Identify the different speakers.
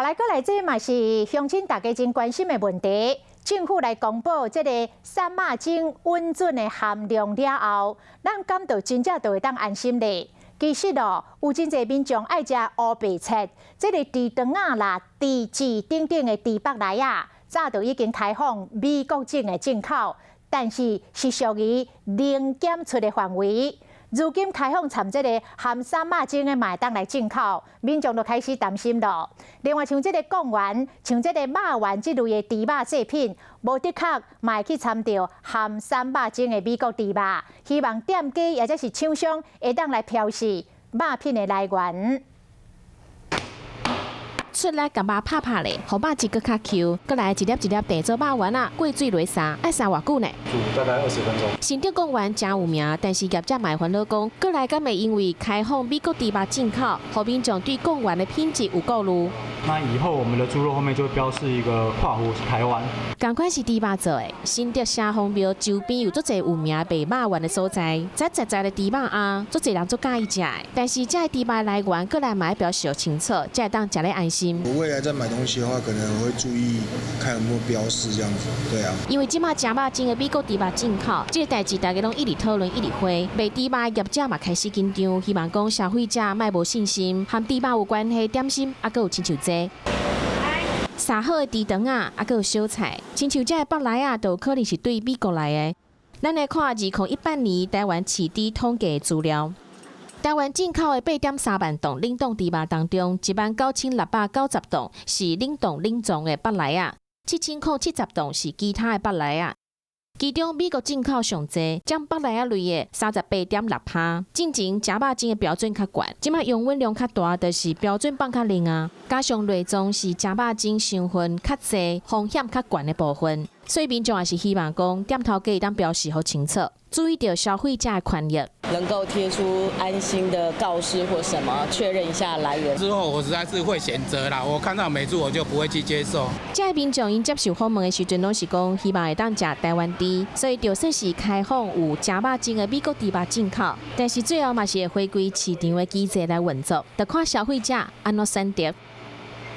Speaker 1: 來閣來，這嘛是鄉親大家真關心的問題。政府來公布這个瘦肉精允准的含量了後，咱感到真正就會當安心咧。其實哦，有真濟民眾愛食烏白切，這个豬腸仔啦、豬舌等等的豬腹內仔，早就已經開放美國種的進口，但是是屬於零檢出的範圍。如今開放摻這个含瘦肉精的嘛會當來進口，民眾就開始擔心咯。另外，像這个貢丸、像這个肉丸這類的豬肉製品，無的確嘛會去摻著含瘦肉精的美國豬肉，希望店家或者是廠商會當來標示肉品的來源。
Speaker 2: 出力共肉拍拍咧，予肉質閣較 Q，閣來一粒一粒地做肉丸仔，過水落煠，愛煠偌久呢？
Speaker 3: 煮大概20分鐘。
Speaker 2: 新竹貢丸誠有名，但是業者嘛煩惱講，閣來敢會因為開放美國豬肉進口，予民眾對貢丸的品質有顧慮。
Speaker 3: 那以後我們的豬肉後面就會標示一個括弧是台灣。
Speaker 2: 仝款是豬肉做的，新竹城隍廟周邊有足濟有名賣肉丸的所在，實實在的豬肉啊，足濟人足佮意食的。但是這个豬肉來源，閣來嘛愛標示清楚，才會當食咧安心。
Speaker 4: 我未來在買東西的話，可能會注意看有沒有標示這樣子，對啊。
Speaker 2: 因為這馬食肉精的美國豬肉進口，這个代誌大家攏一直討論，一直話，賣豬肉業者嘛開始緊張，希望講消費者莫無信心，和豬肉有關係點心，猶閣有親像這。煠好的豬腸仔，猶閣有小菜，親像這个腹內仔，都有可能是對美國來的。咱來看2018年台灣飼豬統計資料。台灣進口的8.3萬磅冷凍豬肉當中，19,690磅是冷凍冷藏的腹內仔，7,070磅是其他的腹內仔。其中美國進口上濟，佔腹內仔類的38.6趴。進前食肉精的標準較懸，這馬用量較大，就是標準放較冷啊。加上內臟是食肉精成分較濟、風險較懸的部分，所以民眾也是希望講店頭家會當標示予清楚，注意著消費者的權益。
Speaker 5: 能夠貼出安心的告示或什麼，確認一下來源。
Speaker 6: 之後我實在是會選擇啦，我看到美豬我就不會去接受。
Speaker 2: 這个民眾𪜶接受訪問的時陣，攏是講希望會當食台灣豬，所以就算是開放有食肉精的美國豬肉進口，但是最後嘛是會回歸市場的機制來運作，就看消費者按怎選擇。